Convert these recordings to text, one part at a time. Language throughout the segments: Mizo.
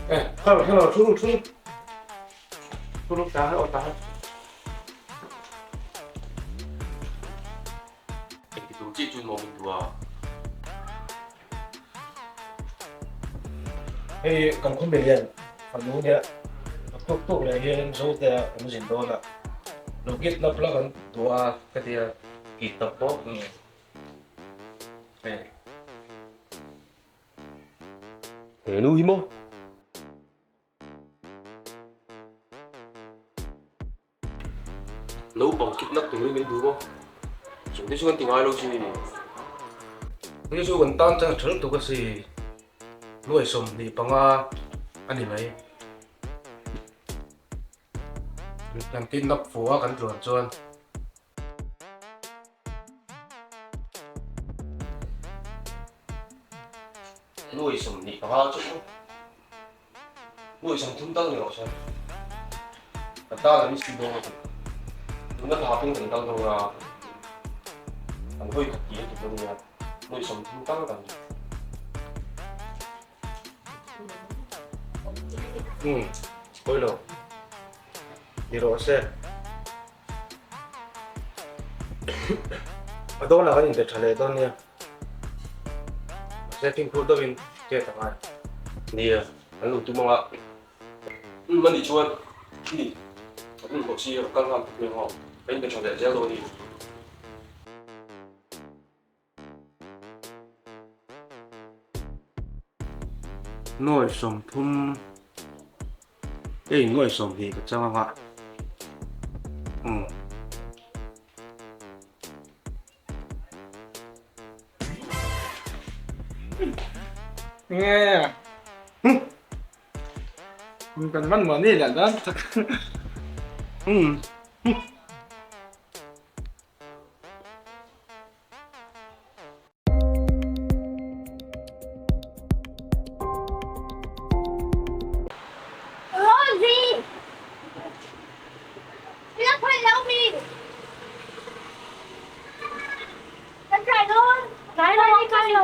Eh, hello, hello, thu ru, thu ru. Thu ru, ta aw ta. Engti tur chiah chuan maw min duh a? Hei kan khaw milian fanu nia a tuk tuk leh hian Zote ah kan zin dawn a, lo kidnap la kan duh a ka ti a. Kidnap maw? Hei. He nu hi maw? Naupang kidnap turin min duh maw? Chungte chu kan ti ngai lo chi. Hei chu kan tan chuan a tha lutuk a si. Nuai 25 a ni mai. Kan kidnap fuh a kan tluan chuan. Nuai 25 chu nuai 30 tal ni rawh se. Ka tan an isi dawn a ti. Tuna thla pawhin kan kal dawn a, kan hawi khat tih a ti dawn nia, nuai 30 tal kan ni. Umm, pawi lo. Ni rawh se. A dawnah kan inbe tha leh dawn nia. Mahse fimkhur deuhin chet a ngai. Nia, an lo tum ang a. Umm anih chuan i ka hmun tawh si a, ka kal nghal phawt mai ang aw. Ka inbe tha leh zel dawn a ni. Nuai 30 hei nuai 20 ka chang anga umm. Nge kan man mahni leh dan tak umm. Rosie! Ila phal lo mi? Kan try dawn. Try lo, try lo.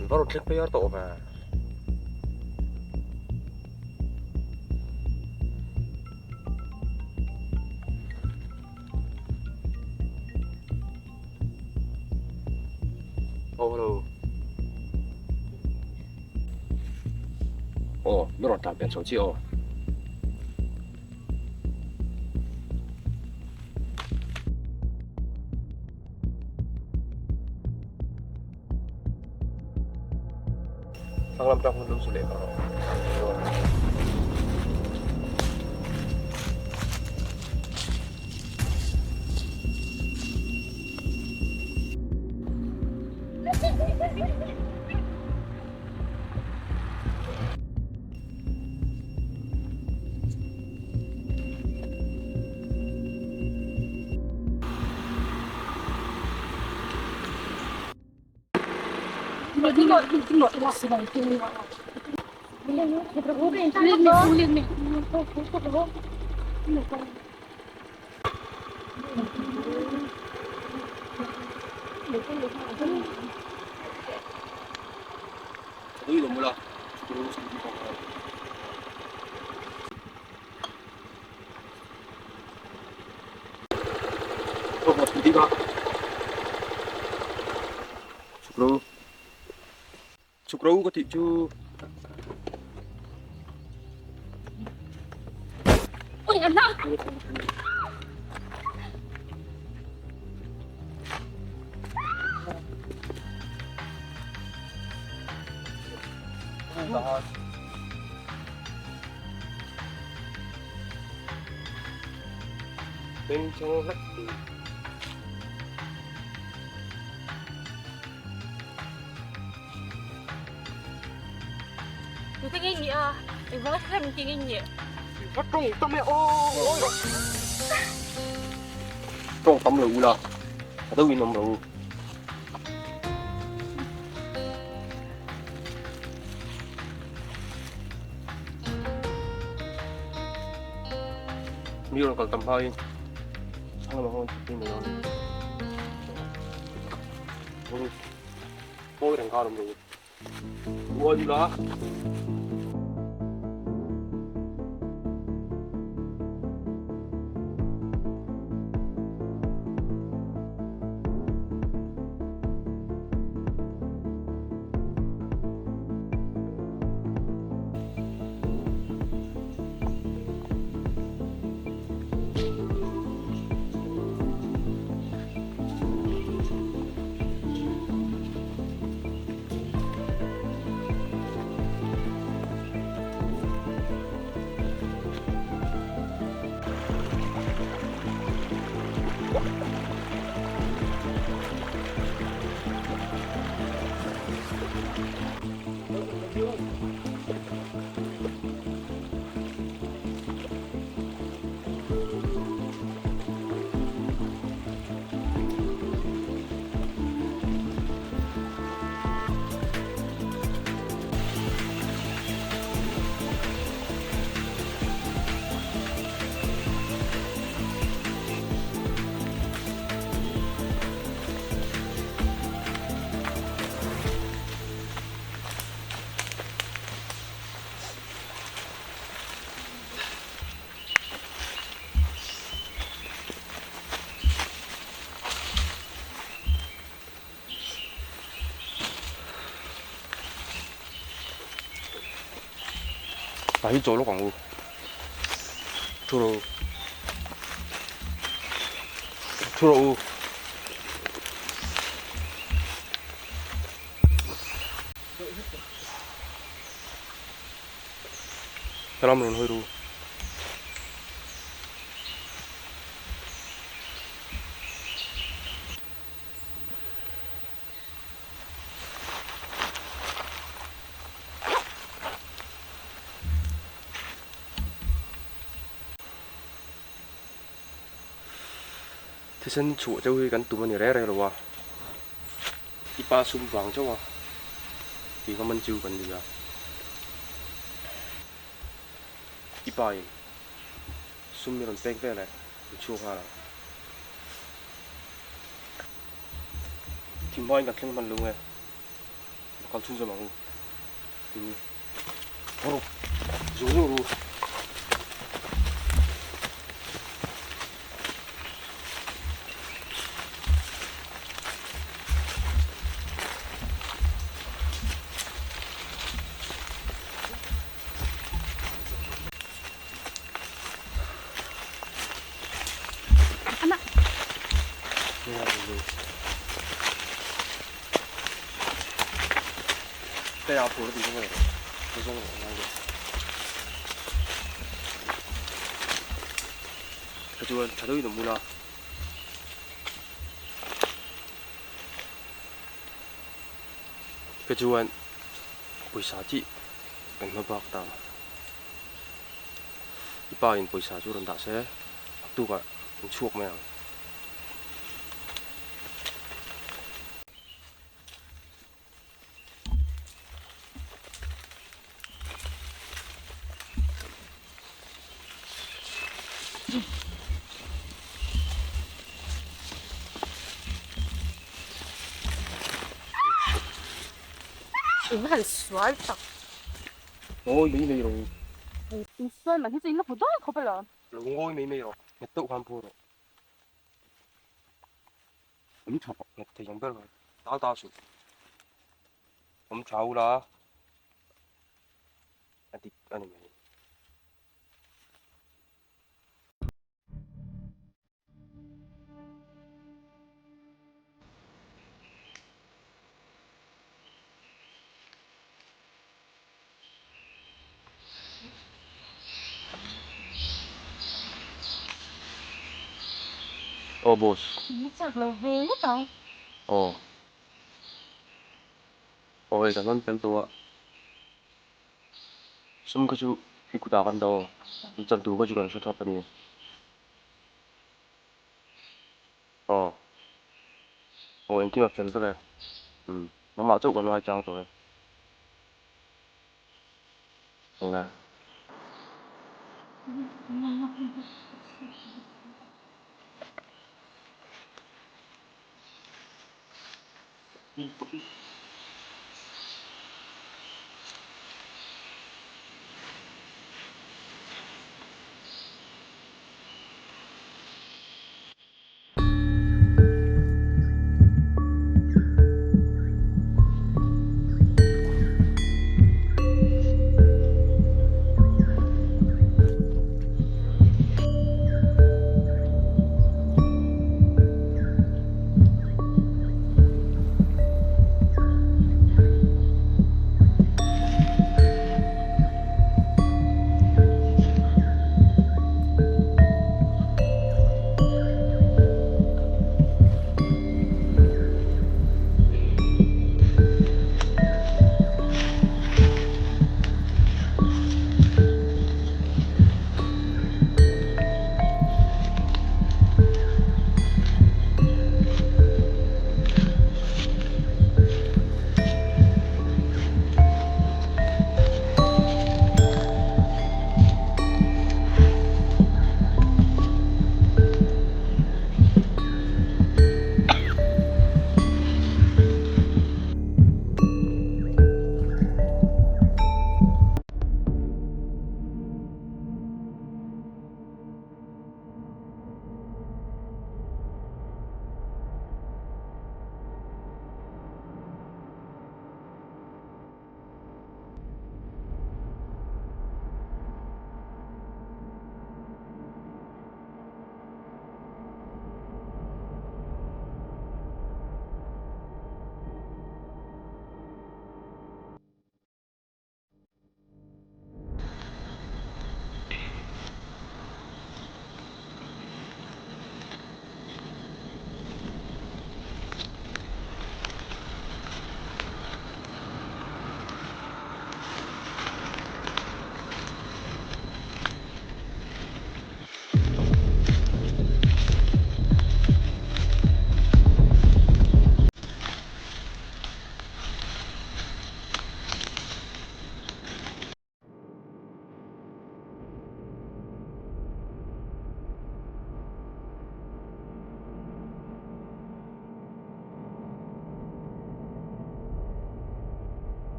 An va rawn thleng phei ar tawh awm e. Oh hello. Aw, mi rawn tlan pel chho chiah aw. Thlang lam tang hun lo chu leh vang rawh. Tui lo mula chukru scooty pawh ka Aw scooty kha chukru chukru ka tih chu Bengchheng hlek tih. Tawng tam lo ula a deuh in awm lo. Mi rawn kal tam hmain thlang lamah khawn thutna in nei dawn a ni. Mawi reng khan awm lo. Uai ula. Tah hi chaw lawk ang u. Thu rawh u. Thu rawh u. Helam rawn hawi ru. Thisen chhuah chauh hi kan tum a ni reng reng lo a, i pa sum vang chauh a tih kha man chu kan ni a, i pa in sum i rawn pek vel e, in chhuak nghal ang. Thing hmain kan thleng hman lo nge, va kal chhunzawm ang u, ru ru zung zung ru. Chuan tha deuhin a hmun a. Ka chuan pawisa chi kan hma bak ta. I pa in pawisa chu rawn dah se a tukah in chhuak mai ang. In han sual tak. Ngawi mai mai rawh. In sual man hi chu in la hmu dawn khawp alawm. Lo ngawi mai mai rawh. Nghet deuh khan phu rawh. Awm tha rawh. Nghet thei ang ber mai. Tal tal suh. Awm tha ula. A dik a ni mai. Aw boss. Min chak lo ve ngawt ang. Aw. Aw hei kan rawn fel tawh a. Sum kha chu i kutah kan dah aw. In chan tur kha chu kan hre thap a ni. Aw. Aw engkim a fel vek e. Umm nangmah chauh kan ngai chang tawh e. Eng a.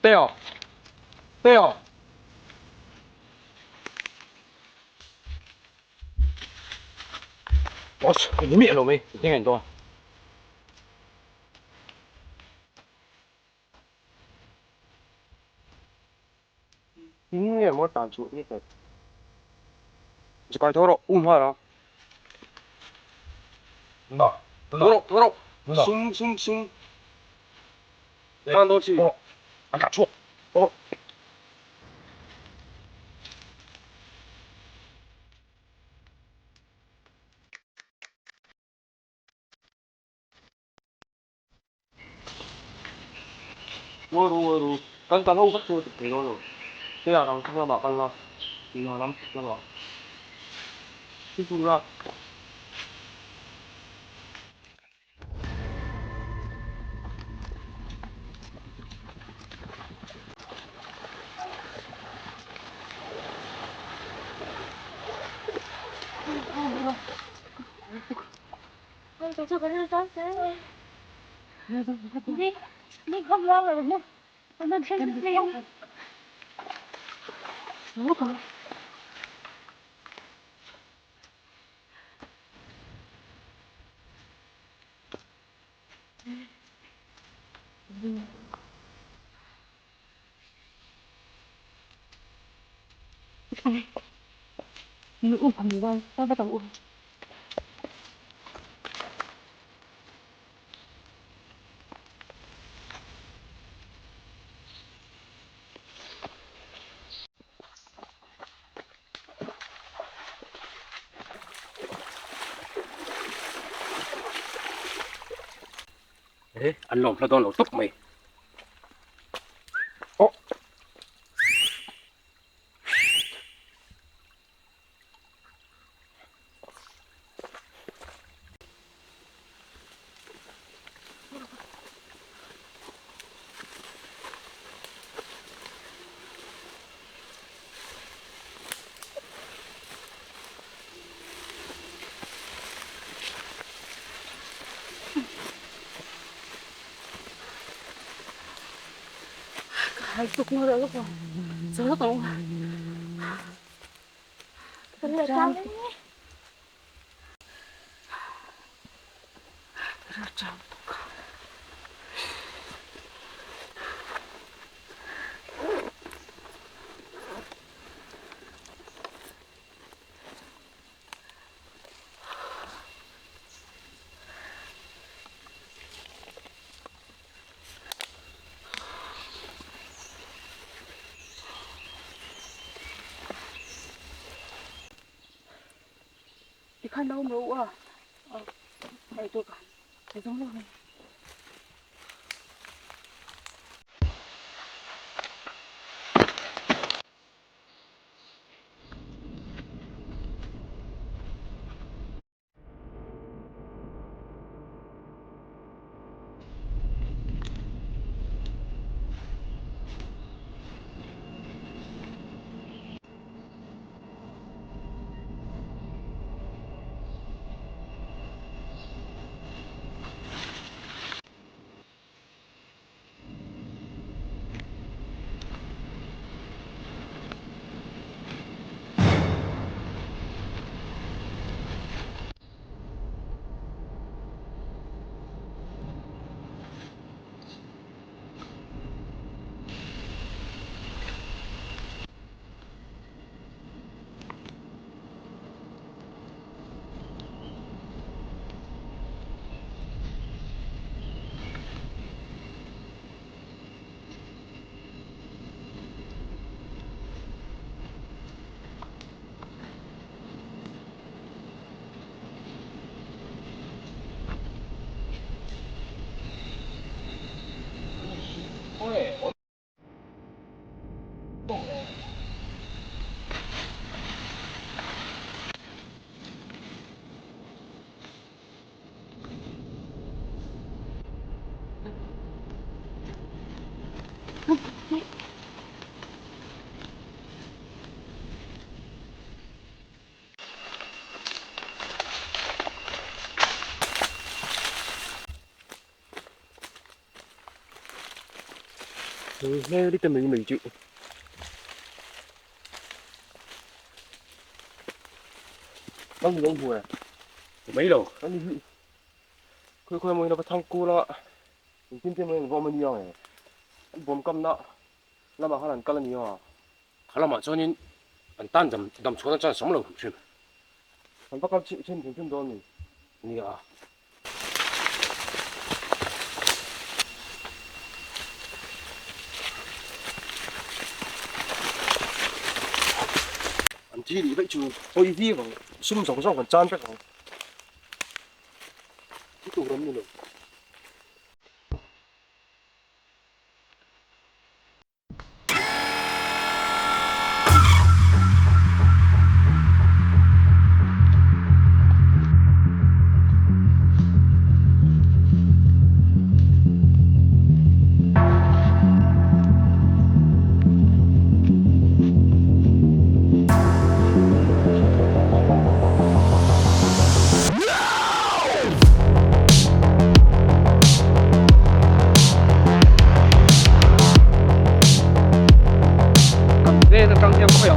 Teo! Teo! Boss, ni miah lo mai, eng en dawn? Nge maw tan chu ni teh. Chikai tho rawh, um nghal a. Na, Tho rawh, tho rawh. Sum, sum, sum. Tan dawn chi. An tah chhuak. Tho rawh. Ngawi ru ngawi ru, kan kal ho vek chu a ti thei dawn lo. Keia rang thlang lamah kal la, ina lam chhak lamah thi tur a. E, an lawm hla dawn lo tawp mai. Nghe đi mình mình chịu. Băng gì ông vừa Mấy đầu. Anh đi. Khơi khơi mình nó phải thăng cô la. Mình tin thêm mình vòng mình nhiều này. Anh bom cầm nọ. Là mà hắn ăn nhiều à. Khá là mà cho nên anh tan dầm dầm xuống nó sống lâu chứ. Hắn bắt cầm chị trên thuyền phim đó này. Nè à. Anh chi đi vậy chú. Ôi vi bằng sum sống sống còn chan phải không? Cái tủ lắm như này.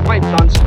pipe tlan chho.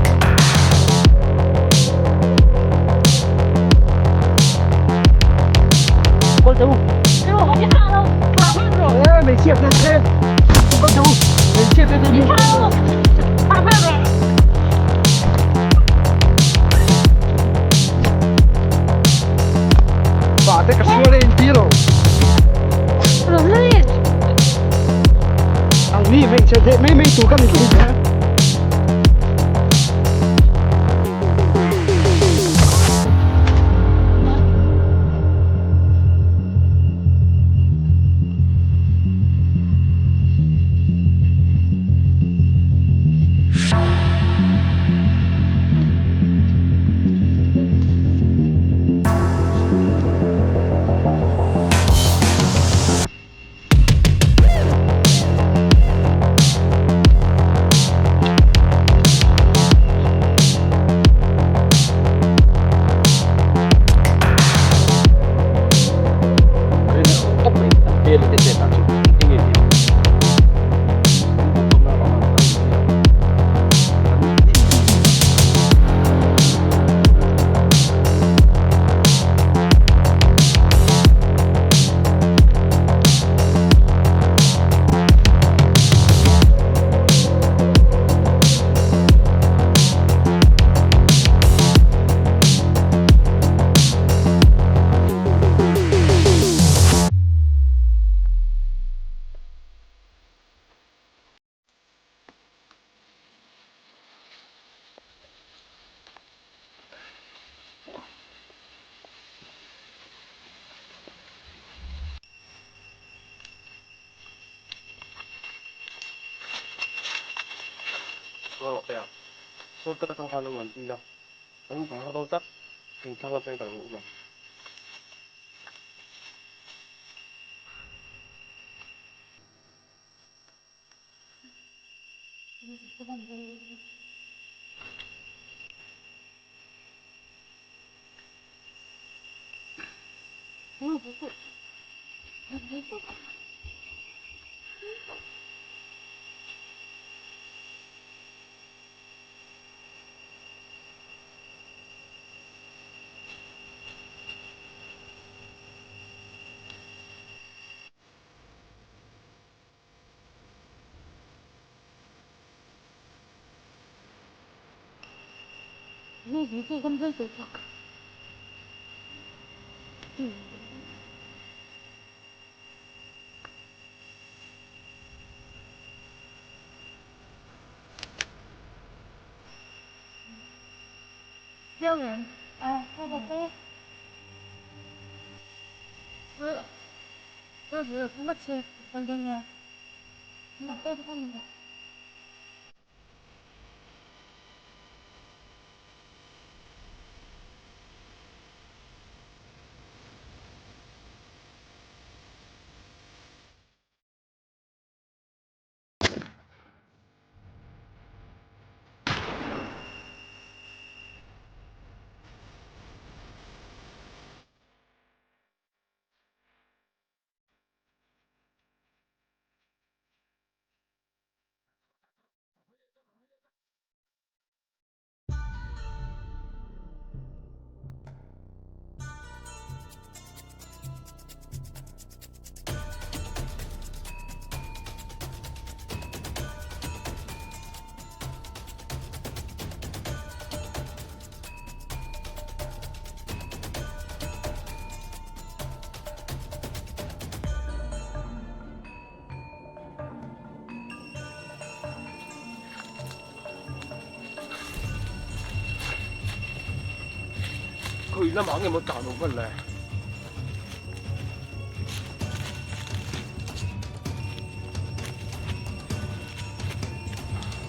Khawi lamah nge maw tah loh hman le?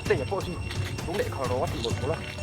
Tei pawh chu lung leh khar rawng a ti mawlh mawlh a.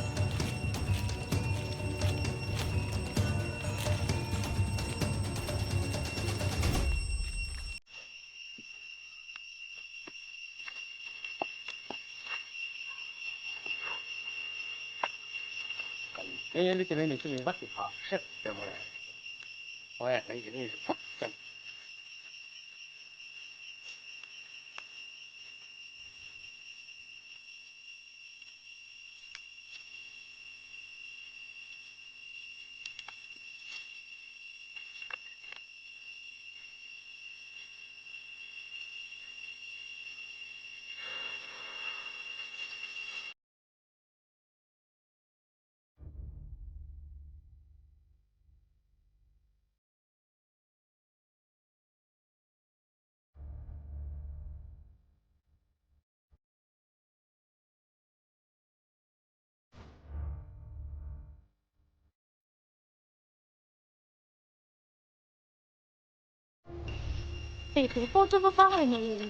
Tih tur pawh chu va vang reng e.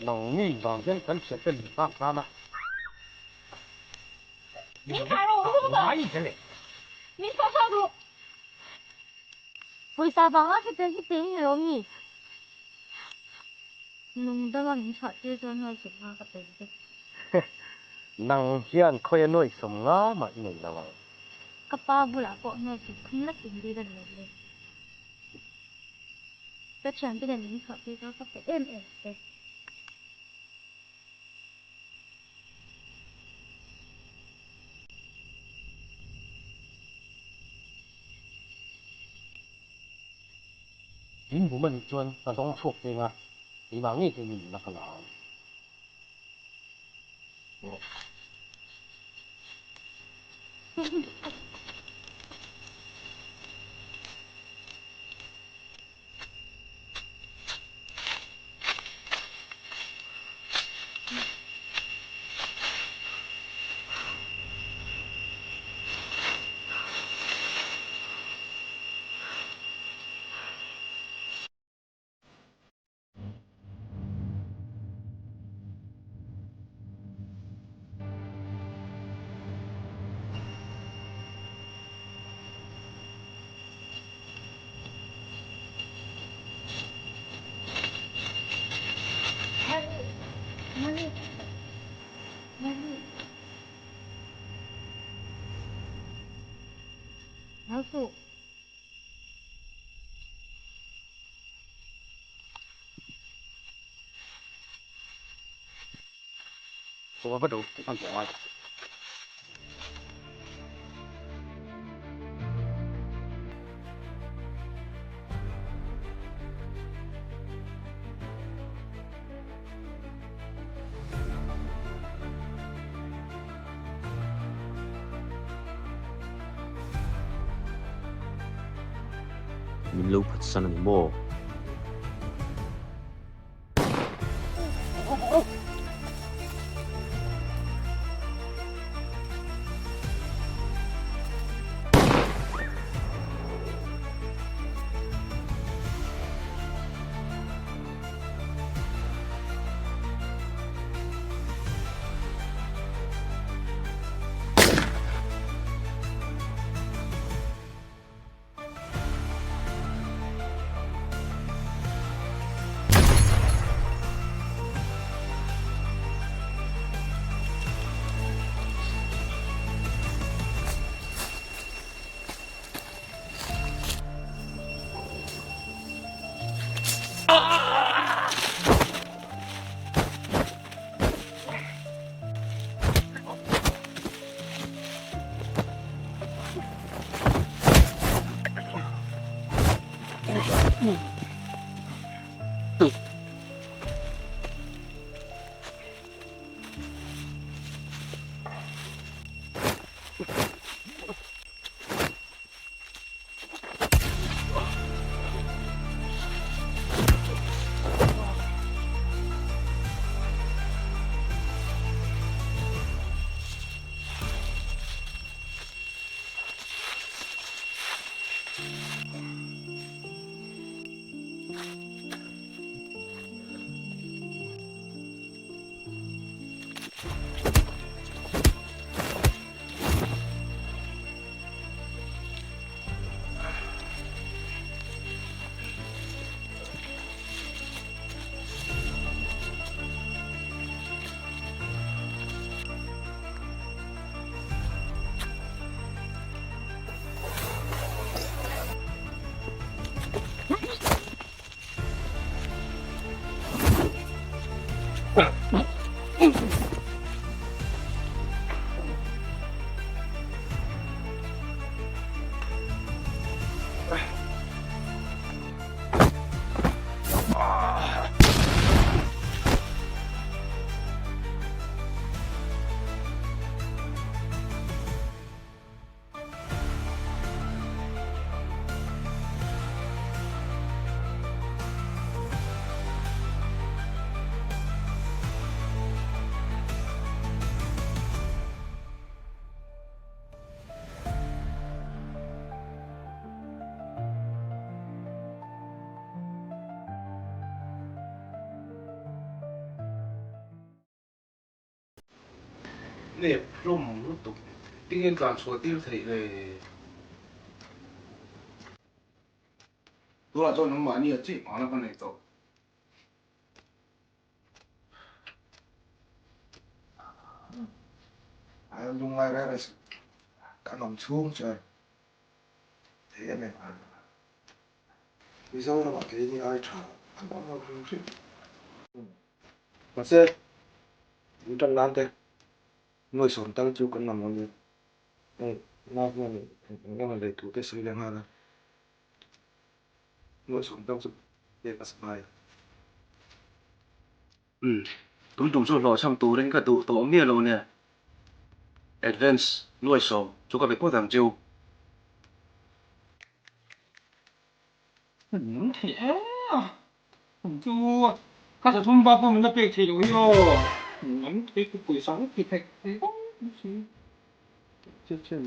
Nangni vang hian kan hriat te min nghak nan a. Min thlah rawh u Ngai hle. Min thlah thlah rawh. Pawisa vanga hetiang hi teng ni lo mi? Nung dama min chhuah tir chuan nuaihsawm nga ka pe che. Nang hian khawi a nuaihsawm nga mah i nei lo ang. Ka pa bulah pawh nuaihsawm khum lek in dil a ni lo le. Ka thiante nen min chhuah tir chuan ka pe em em che. Min bum a nih chuan ka zawng chhuak cheng a, keimah ngei chuan min la ka la ang. 我不走，上电话去。Min lo phatsan a ni maw? Nep hlawm lutuk tingin tlan chhuah tir theih le. Tunah chuan nangmahni a chih hmana ka nei tawh. A lungngai reng reng suh. Kan awm chhung chuan thei em em ang. Mizoramah keini ai tha an awm lo hrim hrim. Mahse, in tan nan te nuai sawm tal chu kan mamawh nia. Hei nau hian eng emaw lei tur te sawi leh nghal a. Nuai sawm tal chu pek a sa ngai a. Umm, tum tum chu hlawhchham turin ka duh tawh miah lo nia. Advance nuai sawm chu ka pe phawt ang cheu. Nung thei e a, kum chu ka sathum ba pawh min la pek thei loh hi aw. Nung thei chu pawisa vek ti thei thei vang si. Chian chian.